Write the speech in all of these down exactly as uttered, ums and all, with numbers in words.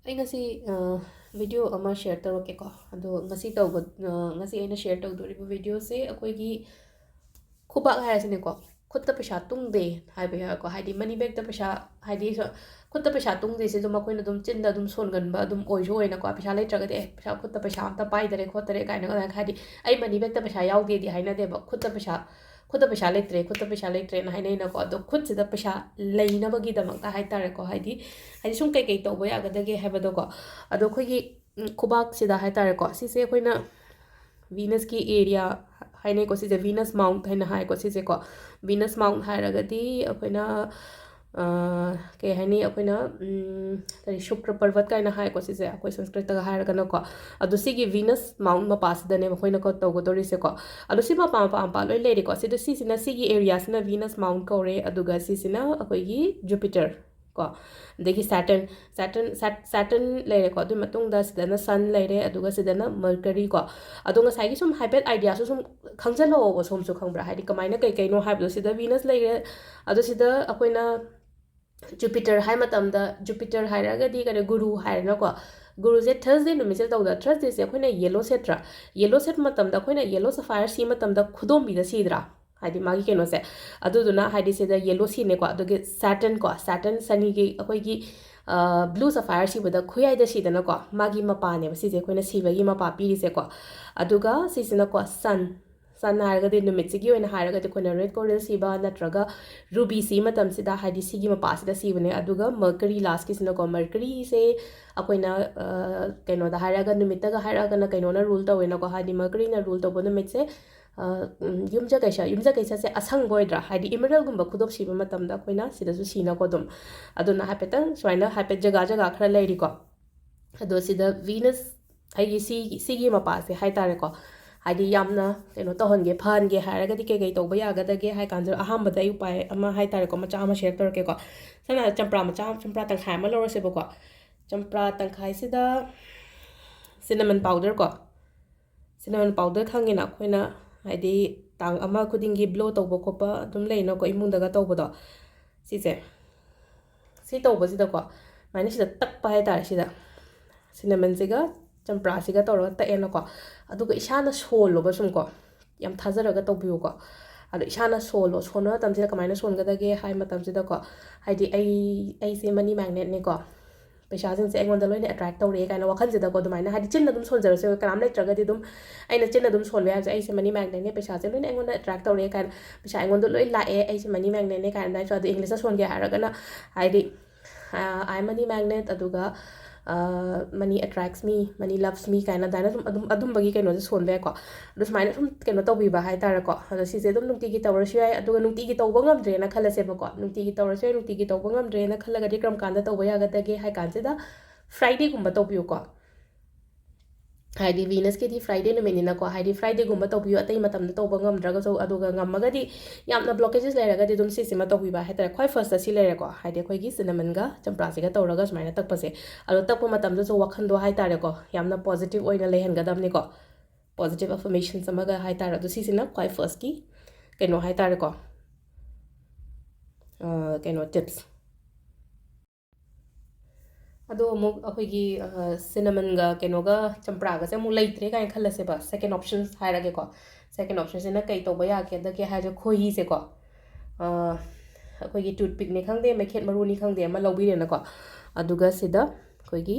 ꯑꯩ ꯉꯁꯤ video ꯑꯃ share ꯇꯧꯔꯛꯀꯦꯀꯣ꯫ ꯑꯗꯣ ꯉꯁꯤ ꯇꯧꯕ ꯉꯁꯤ ꯑꯩꯅ share ꯇꯧꯗꯣꯔꯤꯕ videoꯁꯦ ꯑꯩꯈꯣꯏꯒꯤ ꯈꯨꯕꯥꯛ ꯍꯥꯏꯔꯁꯤꯅꯦꯀꯣ, ꯈꯨꯠꯇ ꯄꯩꯁꯥ ꯇꯨꯡꯗꯦ ꯍꯥꯏꯕ ꯌꯥꯎꯋꯦꯀꯣ꯫ ꯍꯥꯏꯗꯤ money bagꯇ ꯄꯩꯁꯥ, ꯍꯥꯏꯗꯤ ꯈꯨꯠꯇ ꯄꯩꯁꯥ ꯇꯨꯡꯗꯦꯁꯦ ꯑꯗꯨꯝ ꯑꯩꯈꯣꯏꯅ ꯑꯗꯨꯝ ꯆꯤꯟꯗ ꯑꯗꯨꯝ ꯁꯣꯟꯒꯟꯕ ꯑꯗꯨꯝ ꯑꯣꯏꯁꯨ ꯑꯣꯏꯅꯀꯣ꯫ ꯄꯩꯁꯥ ꯂꯩꯇ꯭ꯔꯒꯗꯤ "ꯑꯦ, ꯄꯩꯁꯥ, ꯈꯨꯠꯇ ꯄꯩꯁꯥ ꯑꯝꯇ ꯄꯥꯏꯗꯔꯦ ꯈꯣꯠꯇꯔꯦ" ꯀꯥꯏꯅꯒ ꯑꯗꯨꯃꯥꯏꯅ, ꯍꯥꯏꯗꯤ "ꯑꯩ money bagꯇ ꯄꯩꯁꯥ ꯌꯥꯎꯗꯦꯗꯤ" ꯍꯥꯏꯅꯗꯦꯕ꯫ ꯈꯨꯠꯇ ꯄꯩꯁꯥ, "ꯈꯨꯠꯇ ꯄꯩꯁꯥ ꯂꯩꯇ꯭ꯔꯦ, ꯈꯨꯠꯇ ꯄꯩꯁꯥ ꯂꯩꯇ꯭ꯔꯦꯅ" ꯍꯥꯏꯅꯩꯅꯀꯣ꯫ ꯑꯗꯣ ꯈꯨꯠꯁꯤꯗ ꯄꯩꯁꯥ ꯂꯩꯅꯕꯒꯤꯗꯃꯛꯇ ꯍꯥꯏꯇꯥꯔꯦꯀꯣ, ꯍꯥꯏꯗꯤ, ꯍꯥꯏꯗꯤ ꯁꯨꯝ ꯀꯩꯀꯩ ꯇꯧꯕ ꯌꯥꯒꯗꯒꯦ ꯍꯥꯏꯕꯗꯣꯀꯣ꯫ ꯑꯗꯣ ꯑꯩꯈꯣꯏꯒꯤ ꯎꯝ, ꯈꯨꯕꯥꯛꯁꯤꯗ ꯍꯥꯏꯇꯥꯔꯦꯀꯣ, ꯁꯤꯁꯦ ꯑꯩꯈꯣꯏꯅ Venusꯀꯤ area ꯍꯥꯏꯅꯩꯀꯣ, ꯁꯤꯁꯦ Venus mount ꯍꯥꯏꯅ ꯍꯥꯏꯀꯣ꯫ ꯁꯤꯁꯦꯀꯣ, Venus mount ꯍꯥꯏꯔꯒꯗꯤ ꯑꯩꯈꯣꯏꯅ, ꯑ, ꯀꯩ ꯍꯥꯏꯅꯤ, ꯑꯩꯈꯣꯏꯅ, ꯎꯝ, ꯀꯔꯤ, ꯁꯨꯀ꯭ꯔ ꯄꯔꯕꯠ ꯀꯥꯏꯅ ꯍꯥꯏꯀꯣ, ꯁꯤꯁꯦ ꯑꯩꯈꯣꯏ ꯁꯪꯁꯀ꯭ꯔꯤꯠꯇꯒ ꯍꯥꯏꯔꯒꯅꯀꯣ꯫ ꯑꯗꯣ ꯁꯤꯒꯤ Venus mount ꯃꯄꯥꯁꯤꯗꯅꯦꯕ ꯑꯩꯈꯣꯏꯅ ꯀꯣ ꯇꯧꯒꯗꯧꯔꯤꯁꯦꯀꯣ꯫ ꯑꯗꯣ ꯁꯤ ꯃꯄꯥ ꯃꯄꯥ ꯃꯄꯥ ꯂꯣꯏ ꯂꯩꯔꯦꯀꯣ꯫ ꯁꯤꯗ, ꯁꯤꯁꯤꯅ, ꯁꯤꯒꯤ areaꯁꯤꯅ Venus mount ꯀꯧꯔꯦ, ꯑꯗꯨꯒ ꯁꯤꯁꯤꯅ ꯑꯩꯈꯣꯏꯒꯤ Jupiter ꯀꯣ꯫ ꯑꯗꯒꯤ Saturn, Saturn, Sat-, Saturn ꯂꯩꯔꯦꯀꯣ꯫ ꯑꯗꯨꯒꯤ ꯃꯇꯨꯡꯗ ꯁꯤꯗꯅ Sun ꯂꯩꯔꯦ, ꯑꯗꯨꯒ ꯁꯤꯗꯅ Mercury ꯀꯣ꯫ ꯑꯗꯣ ꯉꯁꯥꯏꯒꯤ ꯁꯨꯝ ꯍꯥꯏꯐꯦꯠ ideaꯁꯨ ꯁꯨꯝ ꯈꯪꯖꯜꯍꯧꯑꯣꯕ, ꯁꯣꯝꯁꯨ, ꯈꯪꯕ꯭ꯔꯥ? ꯍꯥꯏꯗꯤ ꯀꯃꯥꯏꯅ ꯀꯩ ꯀꯩꯅꯣ ꯍꯥꯏꯕꯗꯣ꯫ ꯁꯤꯗ Venus ꯂꯩꯔꯦ, ꯑꯗꯣ ꯁꯤꯗ ꯑꯩꯈꯣꯏꯅ Jupiter ꯍꯥꯏ ꯃꯇꯝꯗ, Jupiter ꯍꯥꯏꯔꯒꯗꯤ ꯀꯩꯅꯣ, ꯒꯨꯔꯨ ꯍꯥꯏꯔꯦꯅꯀꯣ꯫ ꯒꯨꯔꯨꯁꯦ Thursday ꯅꯨꯃꯤꯠꯁꯤꯗ ꯇꯧꯗ, Thursdayꯁꯦ ꯑꯩꯈꯣꯏꯅ yellow ꯁꯦꯠꯇ꯭ꯔꯥ? Yellow ꯁꯦꯠꯄ ꯃꯇꯝꯗ ꯑꯩꯈꯣꯏꯅ yellow sapphire ꯁꯤ ꯃꯇꯝꯗ ꯈꯨꯗꯣꯝꯕꯤꯗ ꯁꯤꯗ꯭ꯔꯥ? ꯍꯥꯏꯗꯤ ꯃꯥꯒꯤ ꯀꯩꯅꯣꯁꯦ꯫ ꯑꯗꯨꯗꯨꯅ ꯍꯥꯏꯗꯤ ꯁꯤꯗ yellow ꯁꯤꯅꯦꯀꯣ꯫ ꯑꯗꯨꯒꯤ Saturn ꯀꯣ, Saturn, ꯁꯅꯤꯒꯤ ꯑꯩꯈꯣꯏꯒꯤ, ꯑ, blue sapphire ꯁꯤꯕꯗ ꯈꯨꯌꯥꯏꯗ ꯁꯤꯗꯅꯀꯣ, ꯃꯥꯒꯤ ꯃꯄꯥꯅꯦꯕ ꯁꯤꯁꯦ, ꯑꯩꯈꯣꯏꯅ ꯁꯤꯕꯒꯤ ꯃꯄꯥ ꯄꯤꯔꯤꯁꯦꯀꯣ꯫ ꯑꯗꯨꯒ ꯁꯤꯁꯤꯅꯀꯣ, Sun, Sun ꯍꯥꯏꯔꯒꯗꯤ ꯅꯨꯃꯤꯠꯁꯤꯒꯤ ꯑꯣꯏꯅ ꯍꯥꯏꯔꯒꯗꯤ ꯑꯩꯈꯣꯏꯅ red coral ꯁꯤꯕ ꯅꯠꯇ꯭ꯔꯒ ruby ꯁꯤ ꯃꯇꯝꯁꯤꯗ, ꯍꯥꯏꯗꯤ ꯁꯤꯒꯤ ꯃꯄꯥꯁꯤꯗ ꯁꯤꯕꯅꯦ꯫ ꯑꯗꯨꯒ Mercury lastꯀꯤꯁꯤꯅꯀꯣ, Mercuryꯁꯦ ꯑꯩꯈꯣꯏꯅ, ꯑ, ꯀꯩꯅꯣꯗ ꯍꯥꯏꯔꯒ, ꯅꯨꯃꯤꯠꯇꯒ ꯍꯥꯏꯔꯒꯅ ꯀꯩꯅꯣꯅ rule ꯇꯧꯋꯦꯅꯀꯣ, ꯍꯥꯏꯗꯤ Mercuryꯅ rule ꯇꯧꯕ ꯅꯨꯃꯤꯠꯁꯦ, ꯑ, ꯎꯝ, ꯌꯨꯝꯖꯀꯩꯁ, ꯌꯨꯝꯖꯀꯩꯁꯁꯦ ꯑꯁꯪꯕ ꯑꯣꯏꯗ꯭ꯔꯥ? ꯍꯥꯏꯗꯤ emeraldꯒꯨꯝꯕ ꯈꯨꯗꯣꯞ ꯁꯤꯕ ꯃꯇꯝꯗ ꯑꯩꯈꯣꯏꯅ ꯁꯤꯗꯁꯨ ꯁꯤꯅꯀꯣ ꯑꯗꯨꯝ꯫ ꯑꯗꯨꯅ ꯍꯥꯏꯐꯦꯠꯇꯪ ꯁꯨꯃꯥꯏꯅ ꯍꯥꯏꯐꯦꯠ ꯖꯒꯥ ꯖꯒꯥ ꯈꯔ ꯂꯩꯔꯤꯀꯣ꯫ ꯑꯗꯣ ꯁꯤꯗ Venus ꯑꯩꯒꯤ ꯁꯤ-, ꯁꯤꯒꯤ ꯃꯄꯥꯁꯦ ꯍꯥꯏꯇꯥꯔꯦꯀꯣ, ꯍꯥꯏꯗꯤ ꯌꯥꯝꯅ ꯀꯩꯅꯣ ꯇꯧꯍꯟꯒꯦ, ꯐꯍꯟꯒꯦ ꯍꯥꯏꯔꯒꯗꯤ ꯀꯩꯀꯩ ꯇꯧꯕ ꯌꯥꯒꯗꯒꯦ ꯍꯥꯏ ꯀꯥꯟꯁꯤꯗ, ꯑꯍꯥꯟꯕꯗ ꯑꯩ ꯎꯄꯥꯏ ꯑꯃ ꯍꯥꯏꯇꯥꯔꯦꯀꯣ, ꯃꯆꯥ ꯑꯃ share ꯇꯧꯔꯛꯀꯦꯀꯣ꯫ ꯁꯝꯅ ꯍꯥꯏꯔꯕꯗ ꯆꯝꯄ꯭ꯔꯥ ꯃꯆꯥ, ꯆꯝꯄ꯭ꯔꯥ ꯇꯪꯈꯥꯏ ꯑꯃ ꯂꯧꯔꯁꯦꯕꯀꯣ꯫ ꯆꯝꯄ꯭ꯔꯥ ꯇꯪꯈꯥꯏꯁꯤꯗ cinnamon powder ꯀꯣ, cinnamon powder ꯈꯪꯉꯤꯅ ꯑꯩꯈꯣꯏꯅ, ꯍꯥꯏꯗꯤ ꯇꯥꯡ ꯑꯃ ꯈꯨꯗꯤꯡꯒꯤ blow ꯇꯧꯕ ꯈꯣꯠꯄ ꯑꯗꯨꯝ ꯂꯩꯅꯀꯣ, ꯏꯃꯨꯡꯗꯒ ꯇꯧꯕꯗꯣ꯫ ꯁꯤꯁꯦ, ꯁꯤ ꯇꯧꯕꯁꯤꯗꯀꯣ, ꯁꯨꯃꯥꯏꯅ ꯁꯤꯗ ꯇꯛꯄ ꯍꯥꯏꯇꯥꯔꯦ, ꯁꯤꯗ ꯁꯤꯅꯃꯟꯁꯤꯒ ꯆꯝꯄ꯭ꯔꯥꯁꯤꯒ ꯇꯧꯔꯒ ꯇꯛꯑꯦꯅꯀꯣ꯫ ꯑꯗꯨꯒ ꯏꯁꯥꯅ ꯁꯣꯜꯂꯣꯕ ꯁꯨꯝ ꯀꯣ, ꯌꯥꯝ ꯊꯥꯖꯔꯒ ꯇꯧꯕꯤꯌꯨꯀꯣ꯫ ꯑꯗꯣ ꯏꯁꯥꯅ ꯁꯣꯜꯂꯣ꯫ ꯁꯣꯟꯕ ꯃꯇꯝꯁꯤꯗ ꯀꯃꯥꯏꯅ ꯁꯣꯟꯒꯗꯒꯦ ꯍꯥꯏ ꯃꯇꯝꯁꯤꯗꯀꯣ, ꯍꯥꯏꯗꯤ ꯑꯩ, ꯑꯩꯁꯦ ꯃꯅꯤ ꯃꯦꯒꯅꯦꯠꯅꯦꯀꯣ, ꯄꯩꯁꯥꯁꯤꯡꯁꯦ ꯑꯩꯉꯣꯟꯗ ꯂꯣꯏꯅ ꯑꯦꯇ꯭ꯔꯦꯛ ꯇꯧꯔꯛꯑꯦ ꯀꯥꯏꯅ ꯋꯥꯈꯜꯁꯤꯗꯀꯣ, ꯑꯗꯨꯃꯥꯏꯅ ꯍꯥꯏꯗꯤ ꯆꯤꯟꯅ ꯑꯗꯨꯝ ꯁꯣꯟꯖꯔꯁꯨ, ꯀꯅꯥꯝ ꯂꯩꯇ꯭ꯔꯒꯗꯤ ꯑꯗꯨꯝ ꯑꯩꯅ ꯆꯤꯟꯅ ꯑꯗꯨꯝ ꯁꯣꯟꯕ ꯌꯥꯕꯁꯦ, "ꯑꯩꯁꯦ ꯃꯅꯤ ꯃꯦꯒꯅꯦꯠꯅꯦ, ꯄꯩꯁꯥꯁꯦ ꯂꯣꯏꯅ ꯑꯩꯉꯣꯟꯗ ꯑꯦꯇ꯭ꯔꯦꯛ ꯇꯧꯔꯛꯑꯦ" ꯀꯥꯏꯅ, "ꯄꯩꯁꯥ ꯑꯩꯉꯣꯟꯗ ꯂꯣꯏ ꯂꯥꯛꯑꯦ, ꯑꯩꯁꯦ ꯃꯅꯤ ꯃꯦꯒꯅꯦꯠꯅꯦ" ꯀꯥꯏꯅ ꯑꯗꯨꯃꯥꯏꯅꯁꯨ꯫ ꯑꯗꯣ ꯏꯪꯂꯤꯁꯇ ꯁꯣꯟꯒꯦ ꯍꯥꯏꯔꯒꯅ ꯍꯥꯏꯗꯤ, "I am money magnet", ꯑꯗꯨꯒ "Money attracts me", "Money loves me" ꯀꯥꯏꯅ ꯑꯗꯨꯃꯥꯏꯅ ꯑꯗꯨꯝ, ꯑꯗꯨꯝ ꯑꯗꯨꯝꯕꯒꯤ ꯀꯩꯅꯣꯁꯦ ꯁꯣꯟꯕ ꯌꯥꯏꯀꯣ꯫ ꯑꯗꯣ ꯁꯨꯃꯥꯏꯅ ꯁꯨꯝ ꯀꯩꯅꯣ ꯇꯧꯕꯤꯕ ꯍꯥꯏꯇꯥꯔꯦꯀꯣ꯫ ꯑꯗꯣ ꯁꯤꯁꯦ ꯑꯗꯨꯝ ꯅꯨꯡꯇꯤꯒꯤ ꯇꯧꯔꯁꯨ ꯌꯥꯏ꯫ ꯑꯗꯨꯒ ꯅꯨꯡꯇꯤꯒꯤ ꯇꯧꯕ ꯉꯝꯗ꯭ꯔꯦꯅ ꯈꯜꯂꯁꯦꯕꯀꯣ, ꯅꯨꯡꯇꯤꯒꯤ ꯇꯧꯔꯁꯨ ꯌꯥꯏ꯫ ꯅꯨꯡꯇꯤꯒꯤ ꯇꯧꯕ ꯉꯝꯗ꯭ꯔꯦꯅ ꯈꯜꯂꯒꯗꯤ ꯀꯔꯝ ꯀꯥꯟꯗ ꯇꯧꯕ ꯌꯥꯒꯗꯒꯦ ꯍꯥꯏ ꯀꯥꯟꯁꯤꯗ, ꯐ꯭ꯔꯥꯏꯗꯦꯒꯨꯝꯕ ꯇꯧꯕꯤꯌꯨꯀꯣ꯫ ꯍꯥꯏꯗꯤ ꯚꯤꯅꯁꯀꯤꯗꯤ ꯐ꯭ꯔꯥꯏꯗꯦ ꯅꯨꯃꯤꯠꯅꯤꯅꯀꯣ, ꯍꯥꯏꯗꯤ ꯐ꯭ꯔꯥꯏꯗꯦꯒꯨꯝꯕ ꯇꯧꯕꯤꯌꯨ, ꯑꯇꯩ ꯃꯇꯝꯗ ꯇꯧꯕ ꯉꯝꯗ꯭ꯔꯒꯁꯨ꯫ ꯑꯗꯨꯒ ꯉꯝꯃꯒꯗꯤ, ꯌꯥꯝꯅ ꯕ꯭ꯂꯣꯀꯦꯖꯦꯁ ꯂꯩꯔꯒꯗꯤ ꯑꯗꯨꯝ ꯁꯤꯁꯤꯃ ꯇꯧꯕꯤꯕ ꯍꯥꯏꯇꯥꯔꯦ꯫ ꯈ꯭ꯋꯥꯏ ꯐꯥꯔꯁꯇ ꯁꯤ ꯂꯩꯔꯦꯀꯣ, ꯍꯥꯏꯗꯤ ꯑꯩꯈꯣꯏꯒꯤ ꯁꯤꯅꯃꯟꯒ ꯆꯝꯄ꯭ꯔꯥꯁꯤꯒ ꯇꯧꯔꯒ ꯁꯨꯃꯥꯏꯅ ꯇꯛꯄꯁꯦ꯫ ꯑꯗꯣ ꯇꯛꯄ ꯃꯇꯝꯗꯁꯨ ꯋꯥꯈꯜꯗꯣ ꯍꯥꯏꯇꯥꯔꯦꯀꯣ, ꯌꯥꯝꯅ ꯄꯣꯖꯤꯇꯤꯚ ꯑꯣꯏꯅ ꯂꯩꯍꯟꯒꯗꯕꯅꯤꯀꯣ, ꯄꯣꯖꯤꯇꯤꯚ ꯑꯦꯐꯔꯃꯦꯁꯟꯁ ꯑꯃꯒ ꯍꯥꯏꯇꯥꯔꯦ꯫ ꯑꯗꯣ ꯁꯤꯁꯤꯅ ꯈ꯭ꯋꯥꯏ ꯐꯥꯔꯁꯀꯤ ꯀꯩꯅꯣ ꯍꯥꯏꯇꯥꯔꯦꯀꯣ, ꯑ, ꯀꯩꯅꯣ, ꯇꯤꯞꯁ꯫ ꯑꯗꯣ ꯑꯃꯨꯛ ꯑꯩꯈꯣꯏꯒꯤ, ꯑ, ꯁꯤꯅꯃꯟꯒ ꯀꯩꯅꯣꯒ ꯆꯝꯄ꯭ꯔꯥꯒꯁꯦ ꯑꯃꯨꯛ ꯂꯩꯇ꯭ꯔꯦ ꯀꯥꯏꯅ ꯈꯜꯂꯁꯦꯕ꯫ ꯁꯦꯀꯦꯟ ꯑꯣꯞꯁꯟꯁ ꯍꯥꯏꯔꯒꯦꯀꯣ꯫ ꯁꯦꯀꯦꯟ ꯑꯣꯞꯁꯟꯁꯤꯅ ꯀꯩ ꯇꯧꯕ ꯌꯥꯒꯦꯗꯒꯦ ꯍꯥꯏꯔꯁꯦ, ꯈꯣꯏꯍꯤꯁꯦꯀꯣ꯫ ꯑ, ꯑꯩꯈꯣꯏꯒꯤ ꯇꯨꯠꯄꯤꯛꯅꯤ ꯈꯪꯗꯦ, ꯃꯩꯈꯦꯠ ꯃꯔꯨꯅꯤ ꯈꯪꯗꯦ, ꯑꯃ ꯂꯧꯕꯤꯔꯦꯅꯀꯣ꯫ ꯑꯗꯨꯒ ꯁꯤꯗ ꯑꯩꯈꯣꯏꯒꯤ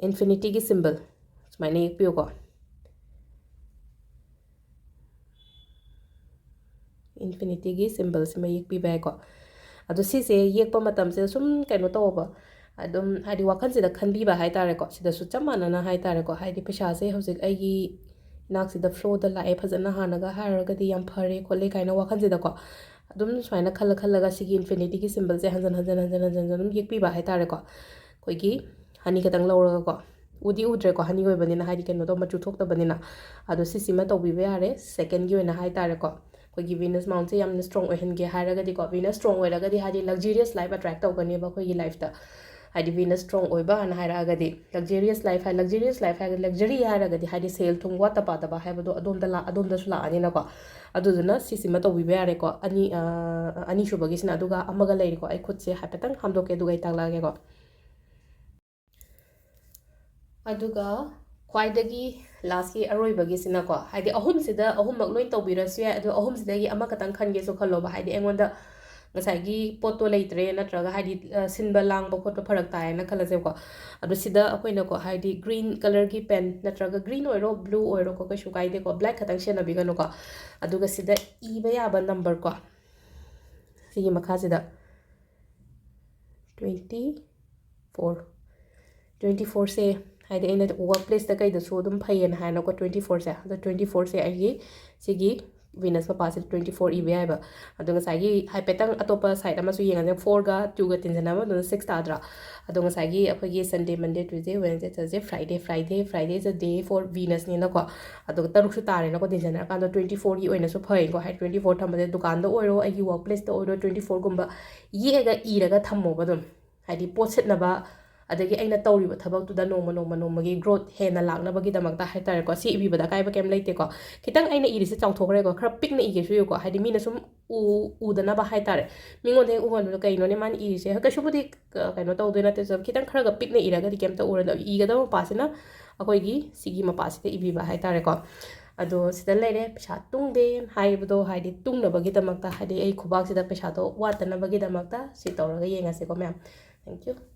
ꯏꯟꯐꯤꯅꯤꯇꯤꯒꯤ ꯁꯤꯝꯕꯜ ꯁꯨꯃꯥꯏꯅ ꯌꯦꯛꯄꯤꯌꯨꯀꯣ꯫ ꯏꯟꯐꯤꯅꯤꯇꯤꯒꯤ ꯁꯤꯝꯕꯜꯁꯤꯃ ꯌꯦꯛꯄꯤꯕ ꯌꯥꯏꯀꯣ꯫ ꯑꯗꯣ ꯁꯤꯁꯦ ꯌꯦꯛꯄ ꯃꯇꯝꯁꯤꯗ ꯁꯨꯝ ꯀꯩꯅꯣ ꯇꯧꯕ, ꯑꯗꯨꯝ ꯍꯥꯏꯗꯤ ꯋꯥꯈꯜꯁꯤꯗ ꯈꯟꯕꯤꯕ ꯍꯥꯏꯇꯥꯔꯦꯀꯣ꯫ ꯁꯤꯗꯁꯨ ꯆꯞ ꯃꯥꯟꯅꯅ ꯍꯥꯏꯇꯥꯔꯦꯀꯣ, ꯍꯥꯏꯗꯤ ꯄꯩꯁꯥꯁꯦ ꯍꯧꯖꯤꯛ ꯑꯩꯒꯤ ꯏꯅꯥꯛꯁꯤꯗ ꯐ꯭ꯂꯣꯗ ꯂꯥꯛꯑꯦ, ꯐꯖꯅ ꯍꯥꯟꯅꯒ ꯍꯥꯏꯔꯨꯔꯒꯗꯤ ꯌꯥꯝ ꯐꯔꯦ ꯈꯣꯠꯂꯦ ꯀꯥꯏꯅ ꯋꯥꯈꯜꯁꯤꯗꯀꯣ꯫ ꯑꯗꯨꯝ ꯁꯨꯃꯥꯏꯅ ꯈꯜꯂ ꯈꯜꯂꯒ ꯁꯤꯒꯤ ꯏꯟꯐꯤꯅꯤꯇꯤꯒꯤ ꯁꯤꯝꯕꯜꯁꯦ ꯍꯟꯖꯟ ꯍꯟꯖꯟ, ꯍꯟꯖꯟ ꯍꯟꯖꯟ ꯑꯗꯨꯝ ꯌꯦꯛꯄꯤꯕ ꯍꯥꯏꯇꯥꯔꯦꯀꯣ꯫ ꯑꯩꯈꯣꯏꯒꯤ ꯍꯅꯤ ꯈꯛꯇꯪ ꯂꯧꯔꯒꯀꯣ꯫ ꯎꯗꯤ ꯎꯗ꯭ꯔꯦꯀꯣ, ꯍꯅꯤ ꯑꯣꯏꯕꯅꯤꯅ, ꯍꯥꯏꯗꯤ ꯀꯩꯅꯣꯗꯣ, ꯃꯆꯨ ꯊꯣꯛꯇꯕꯅꯤꯅ꯫ ꯑꯗꯣ ꯁꯤꯁꯤꯃ ꯇꯧꯕꯤꯕ ꯌꯥꯔꯦ꯫ ꯁꯦꯀꯦꯟꯒꯤ ꯑꯣꯏꯅ ꯍꯥꯏꯇꯥꯔꯦꯀꯣ, ꯑꯩꯈꯣꯏꯒꯤ ꯚꯤꯅꯁ ꯃꯥꯎꯟꯁꯦ ꯌꯥꯝꯅ ꯁ꯭ꯇꯔꯣꯡ ꯑꯣꯏꯍꯟꯒꯦ ꯍꯥꯏꯔꯒꯗꯤꯀꯣ, ꯚꯤꯅꯁ ꯁ꯭ꯇꯔꯣꯡ ꯑꯣꯏꯔꯒꯗꯤ ꯍꯥꯏꯗꯤ ꯂꯛꯖꯔꯤꯌꯁ ꯂꯥꯏꯐ ꯑꯦꯇ꯭ꯔꯦꯛ ꯇꯧꯒꯅꯦꯕ ꯑꯩꯈꯣꯏꯒꯤ ꯂꯥꯏꯐꯇ꯫ ꯍꯥꯏꯗꯤ Venus strong ꯑꯣꯏꯕ ꯍꯥꯏꯅ ꯍꯥꯏꯔꯛꯑꯒꯗꯤ luxurious life ꯍꯥꯏ, luxurious life ꯍꯥꯏꯔꯒꯗꯤ luxury ꯍꯥꯏꯔꯒꯗꯤ ꯍꯥꯏꯗꯤ ꯁꯦꯜ ꯊꯨꯝ ꯋꯥꯠꯇ ꯄꯥꯗꯕ ꯍꯥꯏꯕꯗꯣ ꯑꯗꯣꯝꯗ ꯂꯥ-, ꯑꯗꯣꯝꯗꯁꯨ ꯂꯥꯛꯑꯅꯤꯅꯀꯣ꯫ ꯑꯗꯨꯗꯨꯅ ꯁꯤꯁꯤꯃ ꯇꯧꯕꯤꯕ ꯌꯥꯔꯦꯀꯣ꯫ ꯑꯅꯤ, ꯑ, ꯑꯅꯤꯁꯨꯕꯒꯤꯁꯤꯅ꯫ ꯑꯗꯨꯒ ꯑꯃꯒ ꯂꯩꯔꯤꯀꯣ, ꯑꯩ ꯈꯨꯠꯁꯦ ꯍꯥꯏꯐꯦꯠꯇꯪ ꯍꯥꯝꯗꯣꯛꯀꯦ, ꯑꯗꯨꯒ ꯑꯩ ꯇꯥꯛꯂꯛꯑꯒꯦꯀꯣ꯫ ꯑꯗꯨꯒ ꯈ꯭ꯋꯥꯏꯗꯒꯤ lastꯀꯤ ꯑꯔꯣꯏꯕꯒꯤꯁꯤꯅꯀꯣ, ꯍꯥꯏꯗꯤ ꯑꯍꯨꯝꯁꯤꯗ ꯑꯍꯨꯝꯃꯛ ꯂꯣꯏ ꯇꯧꯕꯤꯔꯁꯨ ꯌꯥꯏ, ꯑꯗꯣ ꯑꯍꯨꯝꯁꯤꯗꯒꯤ ꯑꯃꯈꯛꯇꯪ ꯈꯟꯒꯦꯁꯨ ꯈꯜꯂꯣꯕ, ꯍꯥꯏꯗꯤ ꯑꯩꯉꯣꯟꯗ ꯉꯁꯥꯏꯒꯤ ꯄꯣꯠꯇꯣ ꯂꯩꯇ꯭ꯔꯦ, ꯅꯠꯇ꯭ꯔꯒ ꯍꯥꯏꯗꯤ, ꯑ, ꯁꯤꯟꯕ ꯂꯥꯡꯕ ꯈꯣꯠꯄ ꯐꯔꯛ ꯇꯥꯏꯌꯦꯅ ꯈꯜꯂꯁꯦꯕꯀꯣ꯫ ꯑꯗꯣ ꯁꯤꯗ ꯑꯩꯈꯣꯏꯅꯀꯣ, ꯍꯥꯏꯗꯤ green colourꯒꯤ pen ꯅꯠꯇ꯭ꯔꯒ green ꯑꯣꯏꯔꯣ, blue ꯑꯣꯏꯔꯣꯀꯣ, ꯀꯩꯁꯨ ꯀꯥꯏꯗꯦꯀꯣ, black ꯈꯛꯇꯪ ꯁꯤꯖꯤꯟꯅꯕꯤꯒꯅꯨꯀꯣ꯫ ꯑꯗꯨꯒ ꯁꯤꯗ ꯏꯕ ꯌꯥꯕ numberꯀꯣ, ꯁꯤꯒꯤ ꯃꯈꯥꯁꯤꯗ twenty four, twenty fourꯁꯦ, ꯍꯥꯏꯗꯤ ꯑꯩꯅ work placeꯇ ꯀꯩꯗꯁꯨ ꯑꯗꯨꯝ ꯐꯩꯌꯦꯅ ꯍꯥꯏꯅꯀꯣ, twenty fourꯁꯦ꯫ ꯑꯗꯣ twenty fourꯁꯦ ꯑꯩꯒꯤ ꯁꯤꯒꯤ Venus ꯃꯄꯥꯁꯤꯗ twenty four ꯏꯕ ꯌꯥꯏꯕ꯫ ꯑꯗꯣ ꯉꯁꯥꯏꯒꯤ ꯍꯥꯏꯐꯦꯠꯇꯪ ꯑꯇꯣꯞꯄ side ꯑꯃꯁꯨ ꯌꯦꯡꯉꯁꯦ, fourꯒ twoꯒ ꯇꯤꯟꯁꯤꯟꯅꯕ ꯑꯗꯨꯅ six ꯇꯥꯗ꯭ꯔꯥ? ꯑꯗꯣ ꯉꯁꯥꯏꯒꯤ ꯑꯩꯈꯣꯏꯒꯤ Sunday, Monday, Tuesday, Wednesday, Thursday, Friday, Friday, Friday is a day for Venusꯅꯤꯅꯀꯣ꯫ ꯑꯗꯨꯒ ꯇꯔꯨꯛꯁꯨ ꯇꯥꯔꯦꯅꯀꯣ, ꯇꯤꯟꯁꯤꯟꯅꯔꯀꯥꯟꯗ twenty fourꯒꯤ ꯑꯣꯏꯅꯁꯨ ꯐꯩꯀꯣ꯫ ꯍꯥꯏꯗꯤ twenty four ꯊꯝꯕꯁꯦ ꯗꯨꯀꯥꯟꯗ ꯑꯣꯏꯔꯣ, ꯑꯩꯒꯤ work placeꯇ ꯑꯣꯏꯔꯣ, twenty fourꯒꯨꯝꯕ ꯌꯦꯛꯑꯒ ꯏꯔꯒ ꯊꯝꯃꯣꯕ ꯑꯗꯨꯝ꯫ ꯍꯥꯏꯗꯤ ꯄꯣꯠ ꯁꯤꯠꯅꯕ, ꯑꯗꯒꯤ ꯑꯩꯅ ꯇꯧꯔꯤꯕ ꯊꯕꯛꯇꯨꯗ ꯅꯣꯡꯃ ꯅꯣꯡꯃ ꯅꯣꯡꯃꯒꯤ growth ꯍꯦꯟꯅ ꯂꯥꯛꯅꯕꯒꯤꯗꯃꯛꯇ ꯍꯥꯏꯇꯥꯔꯦꯀꯣ꯫ ꯁꯤ ꯏꯕꯤꯕꯗ ꯑꯀꯥꯏꯕ ꯀꯩꯝ ꯂꯩꯇꯦꯀꯣ꯫ ꯈꯤꯇꯪ ꯑꯩꯅ ꯏꯔꯤꯁꯦ ꯆꯥꯎꯊꯣꯛꯈ꯭ꯔꯦꯀꯣ, ꯈꯔ ꯄꯤꯛꯅ ꯏꯒꯦꯁꯨ ꯏꯌꯨꯀꯣ, ꯍꯥꯏꯗꯤ ꯃꯤꯅ ꯁꯨꯝ ꯎ-, ꯎꯗꯅꯕ ꯍꯥꯏꯇꯥꯔꯦ꯫ ꯃꯤꯉꯣꯟꯗ ꯍꯦꯛ ꯎꯍꯟꯕꯗꯣ ꯀꯩꯅꯣꯅꯦ ꯃꯥꯅ ꯏꯔꯤꯁꯦ, ꯀꯩꯁꯨꯕꯨꯗꯤ ꯀ-, ꯀꯩꯅꯣ ꯇꯧꯗꯣꯏ ꯅꯠꯇꯦ, ꯁꯨꯝ ꯈꯤꯇꯪ ꯈꯔꯒ ꯄꯤꯛꯅ ꯏꯔꯒꯗꯤ ꯀꯩꯝꯇ ꯎꯔꯣꯏꯗꯕ꯫ ꯏꯒꯗꯕ ꯃꯄꯥꯁꯤꯅ ꯑꯩꯈꯣꯏꯒꯤ ꯁꯤꯒꯤ ꯃꯄꯥꯁꯤꯗ ꯏꯕꯤꯕ ꯍꯥꯏꯇꯥꯔꯦꯀꯣ꯫ ꯑꯗꯣ ꯁꯤꯗ ꯂꯩꯔꯦ, ꯄꯩꯁꯥ ꯇꯨꯡꯗꯦ ꯍꯥꯏꯕꯗꯣ, ꯍꯥꯏꯗꯤ ꯇꯨꯡꯅꯕꯒꯤꯗꯃꯛꯇ, ꯍꯥꯏꯗꯤ ꯑꯩ ꯈꯨꯕꯥꯛꯁꯤꯗ ꯄꯩꯁꯥꯗꯣ ꯋꯥꯠꯇꯅꯕꯒꯤꯗꯃꯛꯇ ꯁꯤ ꯇꯧꯔꯒ ꯌꯦꯡꯉꯁꯦꯀꯣ ꯃꯌꯥꯝ꯫ Thank you꯫